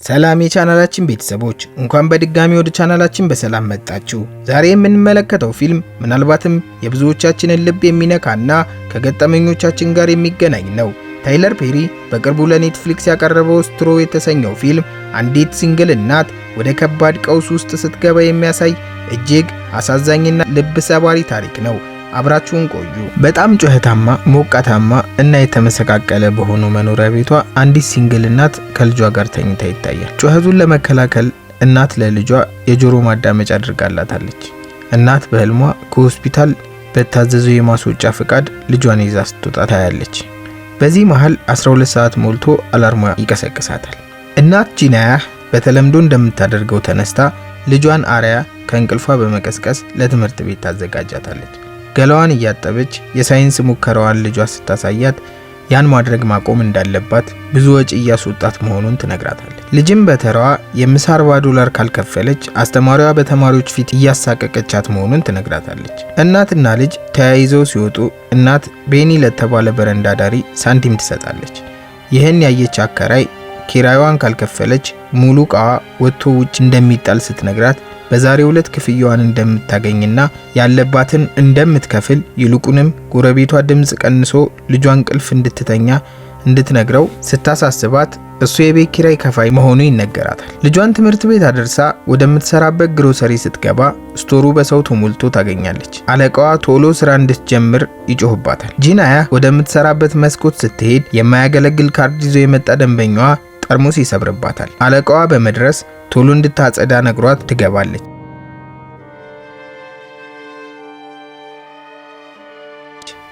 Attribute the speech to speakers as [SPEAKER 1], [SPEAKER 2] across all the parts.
[SPEAKER 1] ሰላም የቻናላችን ቤተሰቦች፣ እንኳን በድጋሚ ወደ ቻናላችን በሰላም መጣችሁ። ዛሬ የምንመለከተው ፊልም ምናልባትም የብዙዎቻችንን ልብ የሚነካና ከገጠመኞቻችን ጋር የሚገናኝ ነው። ታይለር ፔሪ በቅርቡ ለኔትፍሊክስ ያቀረበው Straw የተሰኘው ፊልም አንዲት single እናት ወደ ከባድ ቀውስ ውስጥ ስትገባ የሚያሳይ እጅግ አሳዛኝና ልብ ሰባሪ ታሪክ ነው። አብራችሁን ቆዩ። በጣም ጩኸታማ፣ ሞቃታማ እና የተመሰቃቀለ በሆነው መኖሪያ ቤቷ አንዲት single እናት ከልጇ ጋር ተኝታ ይታያል። ጩኸቱን ለመከላከል እናት ለልጇ የጆሮ ማዳመጫ አድርጋላታለች። እናት በህልሟ ከሆስፒታል በታዘዘው የማስወጫ ፍቃድ ልጇን ይዛ ስትወጣ ታያለች። በዚህ መሃል 12 ሰዓት ሞልቶ alarm ሟ ይቀሰቅሳታል። እናት ጂናያህ በተለምዶ እንደምታደርገው ተነስታ ልጇን አርያ ከእንቅልፏ በመቀስቀስ ለትምህርት ቤት ታዘጋጃታለች። ገላዋን እያጠበች የሳይንስ ሙከራዋን ልጇ ስታሳያት ያን ማድረግ ማቆም እንዳለባት፣ ብዙ ወጪ እያስወጣት መሆኑን ትነግራታለች። ልጅም በተራዋ የምሳ 40 ዶላር ካልከፈለች አስተማሪዋ በተማሪዎች ፊት እያሳቀቀቻት መሆኑን ትነግራታለች። እናትና ልጅ ተያይዘው ሲወጡ እናት ቤኒ ለተባለ በረንዳ ዳሪ ሳንቲም ትሰጣለች። ይህን ያየች አከራይ ኪራይዋን ካልከፈለች ሙሉ እቃዋ ወጥቶ ውጭ እንደሚጣል ስትነግራት በዛሬው ዕለት ክፍያዋን እንደምታገኝና ያለባትን እንደምትከፍል፣ ይልቁንም ጎረቤቷ ድምፅ ቀንሶ ልጇ እንቅልፍ እንድትተኛ እንድትነግረው ስታሳስባት እሱ የቤት ኪራይ ከፋይ መሆኑ ይነገራታል። ልጇን ትምህርት ቤት አድርሳ ወደምትሰራበት ግሮሰሪ ስትገባ store ኡ በሰው ተሞልቶ ታገኛለች። አለቃዋ ቶሎ ስራ እንድትጀምር ይጮህባታል። ጂናያ ወደምትሰራበት መስኮት ስትሄድ የማያገለግል ካርድ ይዞ የመጣ ደንበኛዋ ጠርሙስ ይሰብርባታል። አለቃዋ በመድረስ ቶሎ እንድታጸዳ ነግሯት ትገባለች።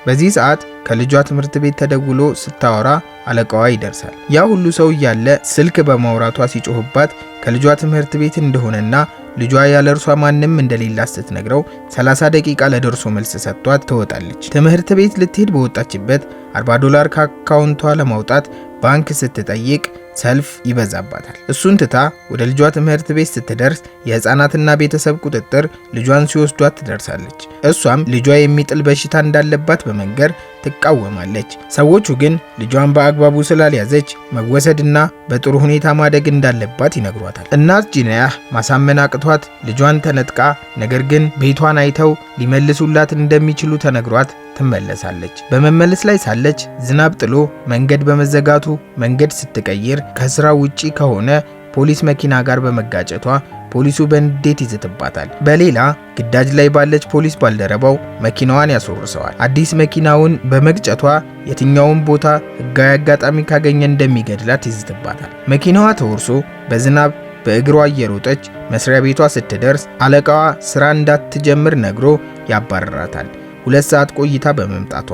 [SPEAKER 1] በዚህ ሰዓት ከልጇ ትምህርት ቤት ተደውሎ ስታወራ አለቃዋ ይደርሳል። ያ ሁሉ ሰው እያለ ስልክ በማውራቷ ሲጮህባት ከልጇ ትምህርት ቤት እንደሆነና ልጇ ያለ እርሷ ማንም እንደሌላት ስትነግረው 30 ደቂቃ ለደርሶ መልስ ሰጥቷት ትወጣለች። ትምህርት ቤት ልትሄድ በወጣችበት 40 ዶላር ከአካውንቷ ለማውጣት ባንክ ስትጠይቅ ሰልፍ ይበዛባታል። እሱን ትታ ወደ ልጇ ትምህርት ቤት ስትደርስ የህፃናትና ቤተሰብ ቁጥጥር ልጇን ሲወስዷት ትደርሳለች። እሷም ልጇ የሚጥል በሽታ እንዳለባት በመንገር ትቃወማለች። ሰዎቹ ግን ልጇን በአግባቡ ስላልያዘች መወሰድና በጥሩ ሁኔታ ማደግ እንዳለባት ይነግሯታል። እናት ጂናያህ ማሳመን አቅቷት ልጇን ተነጥቃ፣ ነገር ግን ቤቷን አይተው ሊመልሱላት እንደሚችሉ ተነግሯት ትመለሳለች። በመመለስ ላይ ሳለች ዝናብ ጥሎ መንገድ በመዘጋቱ መንገድ ስትቀይር ከስራ ውጪ ከሆነ ፖሊስ መኪና ጋር በመጋጨቷ ፖሊሱ በንዴት ይዝትባታል። በሌላ ግዳጅ ላይ ባለች ፖሊስ ባልደረባው መኪናዋን ያስወርሰዋል። አዲስ መኪናውን በመግጨቷ የትኛውን ቦታ ሕጋዊ አጋጣሚ ካገኘ እንደሚገድላት ይዝትባታል። መኪናዋ ተወርሶ በዝናብ በእግሯ እየሮጠች መስሪያ ቤቷ ስትደርስ አለቃዋ ስራ እንዳትጀምር ነግሮ ያባርራታል። 2 ሰዓት ቆይታ በመምጣቷ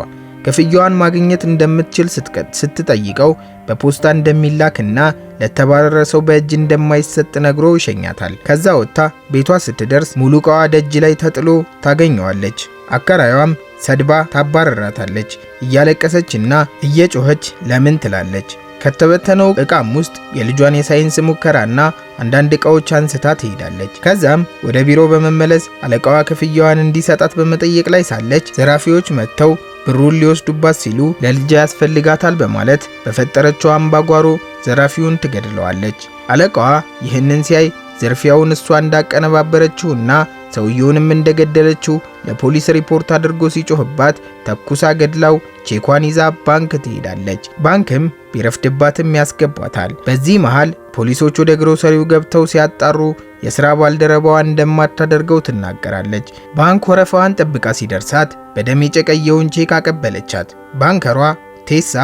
[SPEAKER 1] ክፍያዋን ማግኘት እንደምትችል ስትጠይቀው በፖስታ እንደሚላክና ለተባረረ ሰው በእጅ እንደማይሰጥ ነግሮ ይሸኛታል። ከዛ ወጥታ ቤቷ ስትደርስ ሙሉ ዕቃዋ ደጅ ላይ ተጥሎ ታገኘዋለች። አከራዩዋም ሰድባ ታባረራታለች። እያለቀሰችና እየጮኸች ለምን ትላለች። ከተበተነው ዕቃም ውስጥ የልጇን የሳይንስ ሙከራና አንዳንድ ዕቃዎች አንስታ ትሄዳለች። ከዛም ወደ ቢሮ በመመለስ አለቃዋ ክፍያዋን እንዲሰጣት በመጠየቅ ላይ ሳለች ዘራፊዎች መጥተው ብሩን ሊወስዱባት ሲሉ ለልጇ ያስፈልጋታል በማለት በፈጠረችው አምባጓሮ ዘራፊውን ትገድለዋለች። አለቃዋ ይህንን ሲያይ ዝርፊያውን እሷ እንዳቀነባበረችውና ሰውየውንም እንደገደለችው ለፖሊስ ሪፖርት አድርጎ ሲጮህባት ተኩሳ ገድላው ቼኳን ይዛ ባንክ ትሄዳለች። ባንክም ቢረፍድባትም ያስገቧታል። በዚህ መሃል ፖሊሶች ወደ ግሮሰሪው ገብተው ሲያጣሩ የሥራ ባልደረባዋ እንደማታደርገው ትናገራለች። ባንክ ወረፋዋን ጠብቃ ሲደርሳት በደም የጨቀየውን ቼክ አቀበለቻት። ባንከሯ ቴሳ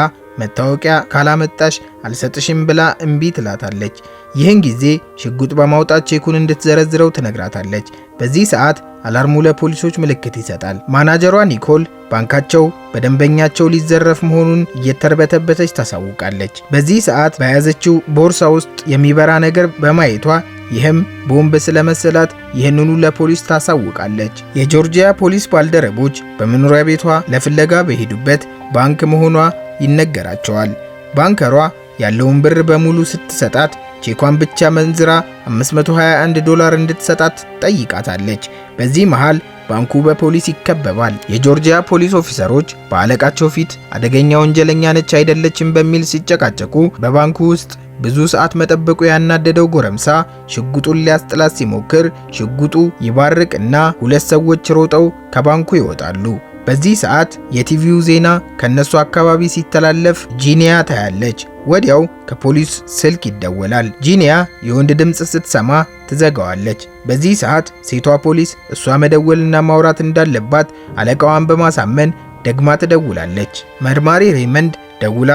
[SPEAKER 1] መታወቂያ ካላመጣሽ አልሰጥሽም ብላ እምቢ ትላታለች። ይህን ጊዜ ሽጉጥ በማውጣት ቼኩን እንድትዘረዝረው ትነግራታለች። በዚህ ሰዓት alarm ኡ ለፖሊሶች ምልክት ይሰጣል። ማናጀሯ ኒኮል ባንካቸው በደንበኛቸው ሊዘረፍ መሆኑን እየተርበተበተች ታሳውቃለች። በዚህ ሰዓት በያዘችው ቦርሳ ውስጥ የሚበራ ነገር በማየቷ ይህም ቦምብ ስለመሰላት ይህንኑ ለፖሊስ ታሳውቃለች። የጆርጂያ ፖሊስ ባልደረቦች በመኖሪያ ቤቷ ለፍለጋ በሄዱበት ባንክ መሆኗ ይነገራቸዋል። ባንከሯ ያለውን ብር በሙሉ ስትሰጣት ቼኳን ብቻ መንዝራ 521 ዶላር እንድትሰጣት ጠይቃታለች። በዚህ መሃል ባንኩ በፖሊስ ይከበባል። የጆርጂያ ፖሊስ officer ኦች በአለቃቸው ፊት አደገኛ ወንጀለኛ ነች አይደለችም በሚል ሲጨቃጨቁ በባንኩ ውስጥ ብዙ ሰዓት መጠበቁ ያናደደው ጎረምሳ ሽጉጡን ሊያስጥላት ሲሞክር ሽጉጡ ይባርቅና ሁለት ሰዎች ሮጠው ከባንኩ ይወጣሉ። በዚህ ሰዓት የቲቪው ዜና ከነሱ አካባቢ ሲተላለፍ ጂኒያ ታያለች። ወዲያው ከፖሊስ ስልክ ይደወላል። ጂኒያ የወንድ ድምፅ ስትሰማ ትዘጋዋለች። በዚህ ሰዓት ሴቷ ፖሊስ እሷ መደወልና ማውራት እንዳለባት አለቃዋን በማሳመን ደግማ ትደውላለች። መርማሪ ሬይመንድ ደውላ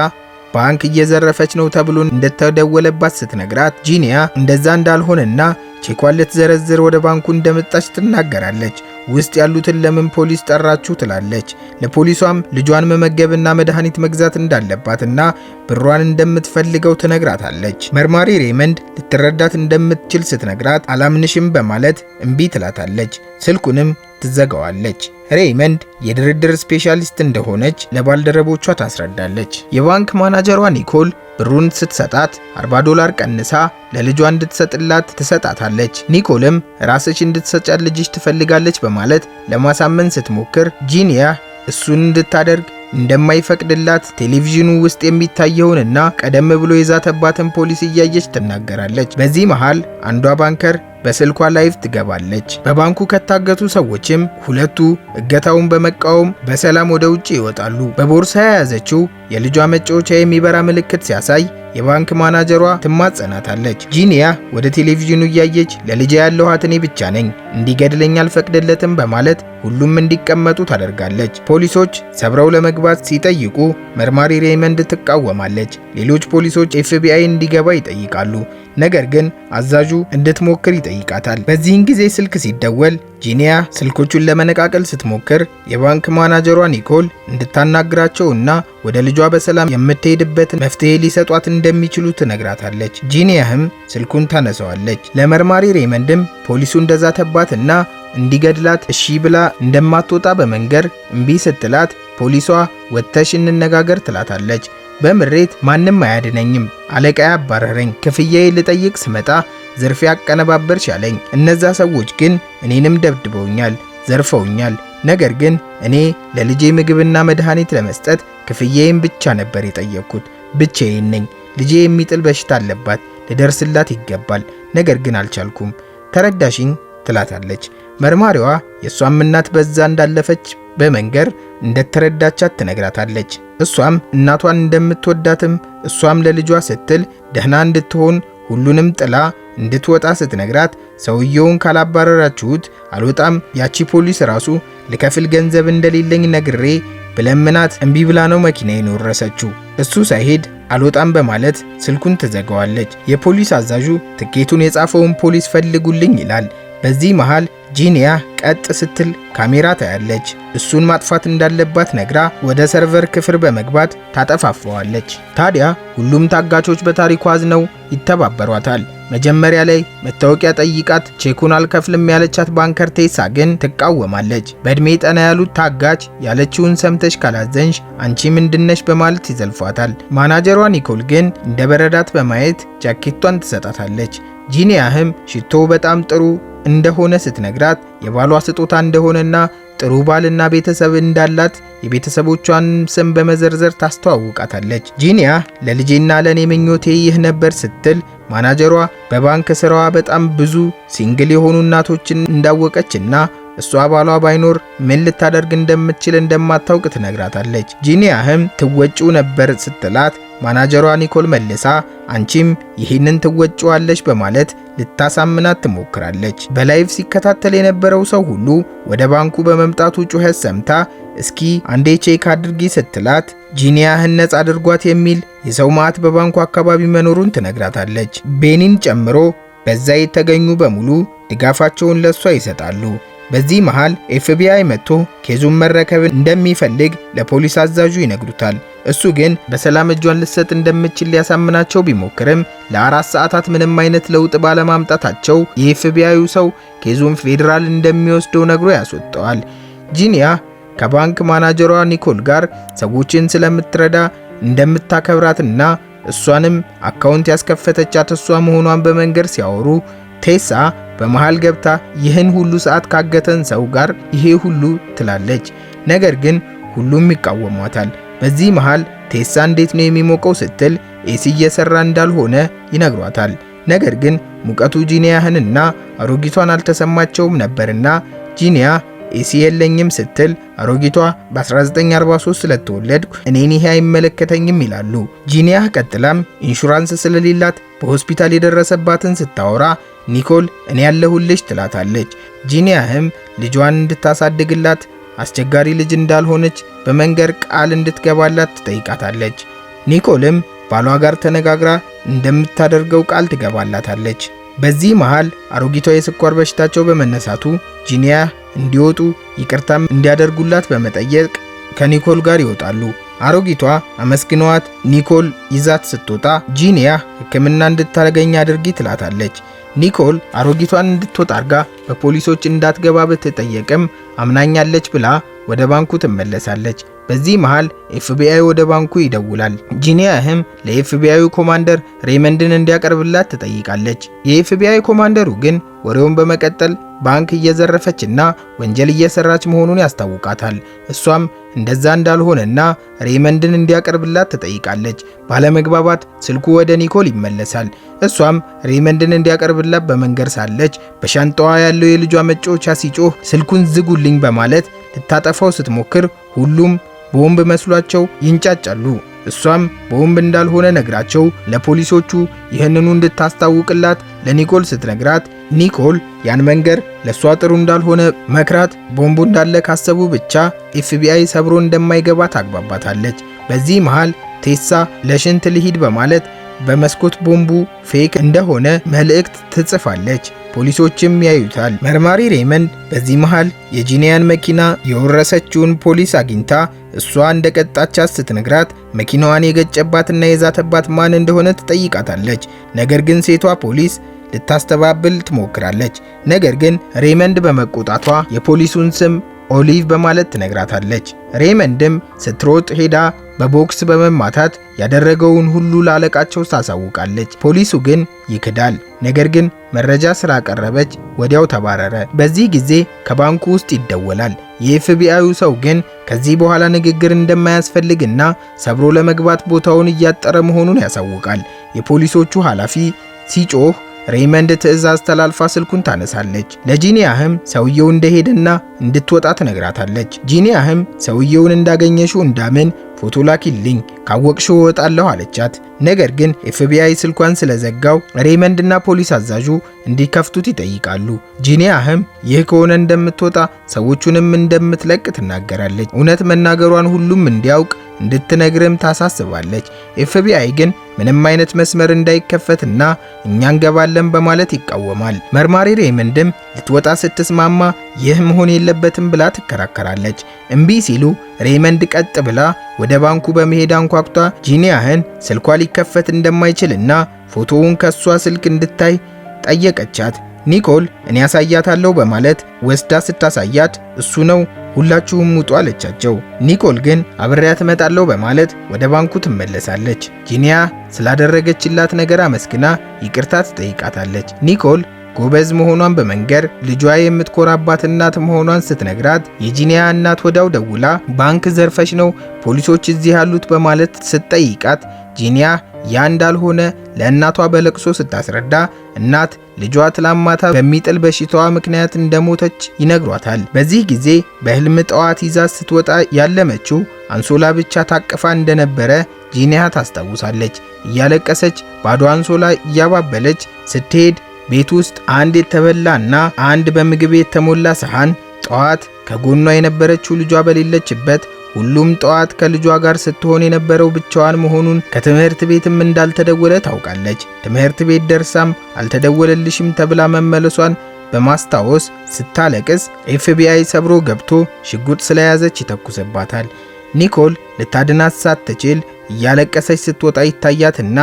[SPEAKER 1] ባንክ እየዘረፈች ነው ተብሎ እንደተደወለባት ስትነግራት ጂኒያ እንደዛ እንዳልሆነና ቼኳን ልትዘረዝር ወደ ባንኩ እንደመጣች ትናገራለች። ውስጥ ያሉትን ለምን ፖሊስ ጠራችሁ ትላለች። ለፖሊሷም ልጇን መመገብና መድኃኒት መግዛት እንዳለባትና ብሯን እንደምትፈልገው ትነግራታለች። መርማሪ ሬይመንድ ልትረዳት እንደምትችል ስትነግራት አላምንሽም በማለት እምቢ ትላታለች። ስልኩንም ትዘጋዋለች። ሬይመንድ የድርድር specialist እንደሆነች ለባልደረቦቿ ታስረዳለች። የባንክ ማናጀሯ ኒኮል ብሩን ስትሰጣት $40 ቀንሳ ለልጇ እንድትሰጥላት ትሰጣታለች። ኒኮልም ራስሽ እንድትሰጫት ልጅሽ ትፈልጋለች በማለት ለማሳመን ስትሞክር ጂኒያ እሱን እንድታደርግ እንደማይፈቅድላት ቴሌቪዥኑ ውስጥ የሚታየውንና ቀደም ብሎ የዛተባትን ፖሊስ እያየች ትናገራለች። በዚህ መሃል አንዷ banker በስልኳ live ትገባለች። በባንኩ ከታገቱ ሰዎችም ሁለቱ እገታውን በመቃወም በሰላም ወደ ውጭ ይወጣሉ። በቦርሳ የያዘችው የልጇ መጫወቻ የሚበራ ምልክት ሲያሳይ የባንክ ማናጀሯ ትማጸናታለች። ጂኒያ ወደ ቴሌቪዥኑ እያየች ለልጄ ያለኋት እኔ ብቻ ነኝ፣ እንዲገድለኝ አልፈቅድለትም በማለት ሁሉም እንዲቀመጡ ታደርጋለች። ፖሊሶች ሰብረው ለመግባት ሲጠይቁ መርማሪ ሬይመንድ ትቃወማለች። ሌሎች ፖሊሶች ኤፍቢአይ እንዲገባ ይጠይቃሉ። ነገር ግን አዛዡ እንድትሞክር ይጠይቃታል። በዚህን ጊዜ ስልክ ሲደወል ጂኒያ ስልኮቹን ለመነቃቀል ስትሞክር የባንክ ማናጀሯ ኒኮል እንድታናግራቸውና ወደ ልጇ በሰላም የምትሄድበትን መፍትሄ ሊሰጧት እንደሚችሉ ትነግራታለች። ጂኒያህም ስልኩን ታነሳዋለች። ለመርማሪ ሬይመንድም ፖሊሱ እንደዛተባትና እንዲገድላት እሺ ብላ እንደማትወጣ በመንገር እምቢ ስትላት ፖሊሷ ወጥተሽ እንነጋገር ትላታለች። በምሬት ማንም አያድነኝም፣ አለቃዬ አባረረኝ፣ ክፍያዬ ልጠይቅ ስመጣ ዝርፊያ አቀነባበርሽ አለኝ። እነዛ ሰዎች ግን እኔንም ደብድበውኛል፣ ዘርፈውኛል። ነገር ግን እኔ ለልጄ ምግብና መድኃኒት ለመስጠት ክፍያዬን ብቻ ነበር የጠየቅኩት። ብቻዬን ነኝ። ልጄ የሚጥል በሽታ አለባት፣ ልደርስላት ይገባል። ነገር ግን አልቻልኩም። ተረዳሽኝ? ትላታለች። መርማሪዋ የእሷም እናት በዛ እንዳለፈች በመንገር እንደተረዳቻት ትነግራታለች። እሷም እናቷን እንደምትወዳትም እሷም ለልጇ ስትል ደህና እንድትሆን ሁሉንም ጥላ እንድትወጣ ስትነግራት ሰውየውን ካላባረራችሁት አልወጣም፣ ያቺ ፖሊስ ራሱ ልከፍል ገንዘብ እንደሌለኝ ነግሬ ብለምናት እምቢ ብላ ነው መኪናዬን ወረሰችው። እሱ ሳይሄድ አልወጣም በማለት ስልኩን ትዘጋዋለች። የፖሊስ አዛዡ ትኬቱን የጻፈውን ፖሊስ ፈልጉልኝ ይላል። በዚህ መሃል ጂኒያ ቀጥ ስትል ካሜራ ታያለች። እሱን ማጥፋት እንዳለባት ነግራ ወደ server ክፍል በመግባት ታጠፋፋዋለች። ታዲያ ሁሉም ታጋቾች በታሪኳ አዝነው ይተባበሯታል። መጀመሪያ ላይ መታወቂያ ጠይቃት ቼኩን አልከፍልም ያለቻት banker ቴሳ ግን ትቃወማለች። በእድሜ ጠና ያሉት ታጋች ያለችውን ሰምተሽ ካላዘንሽ አንቺ ምንድነሽ በማለት ይዘልፏታል። ማናጀሯ ኒኮል ግን እንደበረዳት በማየት ጃኬቷን ትሰጣታለች። ጂኒያህም ሽቶ በጣም ጥሩ እንደሆነ ስትነግራት የባሏ ስጦታ እንደሆነና ጥሩ ባልና ቤተሰብ እንዳላት የቤተሰቦቿን ስም በመዘርዘር ታስተዋውቃታለች። ጂኒያ ለልጄና ለኔ ምኞቴ ይህ ነበር ስትል ማናጀሯ በባንክ ስራዋ በጣም ብዙ single የሆኑ እናቶችን እንዳወቀችና እሷ ባሏ ባይኖር ምን ልታደርግ እንደምትችል እንደማታውቅ ትነግራታለች። ጂኒያህም ትወጪው ነበር ስትላት ማናጀሯ ኒኮል መልሳ አንቺም ይህንን ትወጪዋለሽ በማለት ልታሳምናት ትሞክራለች። በ live ሲከታተል የነበረው ሰው ሁሉ ወደ ባንኩ በመምጣቱ ጩኸት ሰምታ እስኪ አንዴ check አድርጊ ስትላት ጂኒያህን ነጻ አድርጓት የሚል የሰው መዓት በባንኩ አካባቢ መኖሩን ትነግራታለች። ቤኒን ጨምሮ በዛ የተገኙ በሙሉ ድጋፋቸውን ለሷ ይሰጣሉ። በዚህ መሃል ኤፍቢአይ መጥቶ case ኡን መረከብ እንደሚፈልግ ለፖሊስ አዛዡ ይነግሩታል። እሱ ግን በሰላም እጇን ልትሰጥ እንደምትችል ሊያሳምናቸው ቢሞክርም ለ4 ሰዓታት ምንም አይነት ለውጥ ባለማምጣታቸው የኤፍቢአዩ ሰው case ኡን ፌዴራል እንደሚወስደው ነግሮ ያስወጣዋል። ጂኒያ ከባንክ ማናጀሯ ኒኮል ጋር ሰዎችን ስለምትረዳ እንደምታከብራትና እሷንም account ያስከፈተቻት እሷ መሆኗን በመንገር ሲያወሩ ቴሳ በመሃል ገብታ ይህን ሁሉ ሰዓት ካገተን ሰው ጋር ይሄ ሁሉ ትላለች። ነገር ግን ሁሉም ይቃወሟታል። በዚህ መሃል ቴሳ እንዴት ነው የሚሞቀው ስትል AC እየሰራ እንዳልሆነ ይነግሯታል። ነገር ግን ሙቀቱ ጂኒያህንና አሮጊቷን አልተሰማቸውም ነበርና ጂኒያ AC የለኝም ስትል አሮጊቷ በ1943 ስለተወለድኩ እኔን ይሄ አይመለከተኝም ይላሉ። ጂኒያህ ቀጥላም ኢንሹራንስ ስለሌላት በሆስፒታል የደረሰባትን ስታወራ ኒኮል እኔ ያለሁልሽ ትላታለች። ጂኒያህም ልጇን እንድታሳድግላት አስቸጋሪ ልጅ እንዳልሆነች በመንገር ቃል እንድትገባላት ትጠይቃታለች። ኒኮልም ባሏ ጋር ተነጋግራ እንደምታደርገው ቃል ትገባላታለች። በዚህ መሃል አሮጊቷ የስኳር በሽታቸው በመነሳቱ ጂኒያ እንዲወጡ ይቅርታም እንዲያደርጉላት በመጠየቅ ከኒኮል ጋር ይወጣሉ። አሮጊቷ አመስግነዋት ኒኮል ይዛት ስትወጣ ጂኒያ ሕክምና እንድታገኝ አድርጊ ትላታለች። ኒኮል አሮጊቷን እንድትወጣ አርጋ በፖሊሶች እንዳትገባ ብትጠየቅም አምናኛለች ብላ ወደ ባንኩ ትመለሳለች። በዚህ መሃል ኤፍቢአይ ወደ ባንኩ ይደውላል። ጂኒያህም ለኤፍቢአዩ ኮማንደር ሬመንድን እንዲያቀርብላት ትጠይቃለች። የኤፍቢአይ ኮማንደሩ ግን ወሬውን በመቀጠል ባንክ እየዘረፈችና ወንጀል እየሰራች መሆኑን ያስታውቃታል። እሷም እንደዛ እንዳልሆነና ሬመንድን እንዲያቀርብላት ትጠይቃለች። ባለመግባባት ስልኩ ወደ ኒኮል ይመለሳል። እሷም ሬመንድን እንዲያቀርብላት በመንገር ሳለች በሻንጣዋ ያለው የልጇ መጫወቻ ሲጮህ ስልኩን ዝጉልኝ በማለት ልታጠፋው ስትሞክር ሁሉም ቦምብ መስሏቸው ይንጫጫሉ። እሷም ቦምብ እንዳልሆነ ነግራቸው ለፖሊሶቹ ይህንኑ እንድታስታውቅላት ለኒኮል ስትነግራት ኒኮል ያን መንገር ለእሷ ጥሩ እንዳልሆነ መክራት ቦምቡ እንዳለ ካሰቡ ብቻ ኤፍቢአይ ሰብሮ እንደማይገባ ታግባባታለች። በዚህ መሃል ቴሳ ለሽንት ልሂድ በማለት በመስኮት ቦምቡ fake እንደሆነ መልእክት ትጽፋለች። ፖሊሶችም ያዩታል። መርማሪ ሬመንድ በዚህ መሃል የጂኒያን መኪና የወረሰችውን ፖሊስ አግኝታ እሷ እንደቀጣቻት ስትነግራት መኪናዋን የገጨባትና የዛተባት ማን እንደሆነ ትጠይቃታለች። ነገር ግን ሴቷ ፖሊስ ልታስተባብል ትሞክራለች። ነገር ግን ሬመንድ በመቆጣቷ የፖሊሱን ስም ኦሊቭ በማለት ትነግራታለች። ሬመንድም ስትሮጥ ሄዳ በቦክስ በመማታት ያደረገውን ሁሉ ላለቃቸው ታሳውቃለች። ፖሊሱ ግን ይክዳል። ነገር ግን መረጃ ስላቀረበች ወዲያው ተባረረ። በዚህ ጊዜ ከባንኩ ውስጥ ይደወላል። የኤፍቢአዩ ሰው ግን ከዚህ በኋላ ንግግር እንደማያስፈልግና ሰብሮ ለመግባት ቦታውን እያጠረ መሆኑን ያሳውቃል። የፖሊሶቹ ኃላፊ ሲጮህ ሬይመንድ ትዕዛዝ ተላልፋ ስልኩን ታነሳለች። ለጂኒያህም ሰውየው እንደሄደና እንድትወጣ ትነግራታለች። ጂኒያህም ሰውየውን እንዳገኘሽው እንዳምን ፎቶ ላኪልኝ ካወቅሽው እወጣለሁ አለቻት። ነገር ግን ኤፍቢአይ ስልኳን ስለዘጋው ሬይመንድና ፖሊስ አዛዡ እንዲከፍቱት ይጠይቃሉ። ጂኒያህም ይህ ከሆነ እንደምትወጣ ሰዎቹንም እንደምትለቅ ትናገራለች። እውነት መናገሯን ሁሉም እንዲያውቅ እንድትነግርም ታሳስባለች። ኤፍቢአይ ግን ምንም አይነት መስመር እንዳይከፈትና እኛ እንገባለን በማለት ይቃወማል። መርማሪ ሬይመንድም ልትወጣ ስትስማማ ይህ መሆን የለበትም ብላ ትከራከራለች። እምቢ ሲሉ ሬይመንድ ቀጥ ብላ ወደ ባንኩ በመሄድ አንኳኩታ ጂኒያህን ስልኳ ሊከፈት እንደማይችልና ፎቶውን ከሷ ስልክ እንድታይ ጠየቀቻት። ኒኮል እኔ ያሳያታለሁ በማለት ወስዳ ስታሳያት እሱ ነው ሁላችሁም ውጡ አለቻቸው። ኒኮል ግን አብሬያት እመጣለሁ በማለት ወደ ባንኩ ትመለሳለች። ጂኒያ ስላደረገችላት ነገር አመስግና ይቅርታ ትጠይቃታለች። ኒኮል ጎበዝ መሆኗን በመንገር ልጇ የምትኮራባት እናት መሆኗን ስትነግራት የጂኒያ እናት ወዲያው ደውላ ባንክ ዘርፈሽ ነው ፖሊሶች እዚህ ያሉት በማለት ስትጠይቃት ጂኒያ ያ እንዳልሆነ ለእናቷ በለቅሶ ስታስረዳ እናት ልጇ ትላንት ማታ በሚጥል በሽታዋ ምክንያት እንደሞተች ይነግሯታል። በዚህ ጊዜ በህልም ጠዋት ይዛ ስትወጣ ያለመችው አንሶላ ብቻ ታቅፋ እንደነበረ ጂኒያ ታስታውሳለች። እያለቀሰች ባዶ አንሶላ እያባበለች ስትሄድ ቤት ውስጥ አንድ የተበላና አንድ በምግብ የተሞላ ሰሃን ጠዋት ከጎኗ የነበረችው ልጇ በሌለችበት ሁሉም ጠዋት ከልጇ ጋር ስትሆን የነበረው ብቻዋን መሆኑን ከትምህርት ቤትም እንዳልተደወለ ታውቃለች። ትምህርት ቤት ደርሳም አልተደወለልሽም ተብላ መመለሷን በማስታወስ ስታለቅስ ኤፍቢአይ ሰብሮ ገብቶ ሽጉጥ ስለያዘች ይተኩስባታል። ኒኮል ልታድናት ሳትችል እያለቀሰች ስትወጣ ይታያትና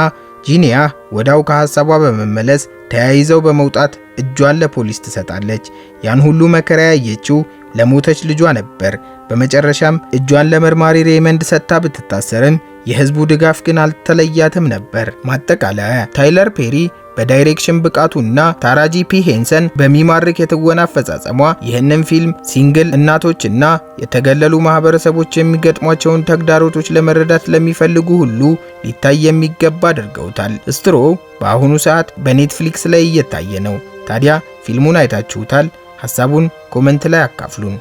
[SPEAKER 1] ጂኒያ ወዲያው ከሐሳቧ በመመለስ ተያይዘው በመውጣት እጇን ለፖሊስ ትሰጣለች። ያን ሁሉ መከራ ያየችው ለሞተች ልጇ ነበር። በመጨረሻም እጇን ለመርማሪ ሬይመንድ ሰጥታ ብትታሰርም የህዝቡ ድጋፍ ግን አልተለያትም ነበር። ማጠቃለያ፣ ታይለር ፔሪ በ direction ብቃቱና ታራጂ ፒ ሄንሰን በሚማርክ የትወና አፈጻጸሟ ይህንን ፊልም single እናቶችና የተገለሉ ማህበረሰቦች የሚገጥሟቸውን ተግዳሮቶች ለመረዳት ለሚፈልጉ ሁሉ ሊታይ የሚገባ አድርገውታል። Straw በአሁኑ ሰዓት በ Netflix ላይ እየታየ ነው። ታዲያ ፊልሙን አይታችሁታል? ሐሳቡን comment ላይ አካፍሉን።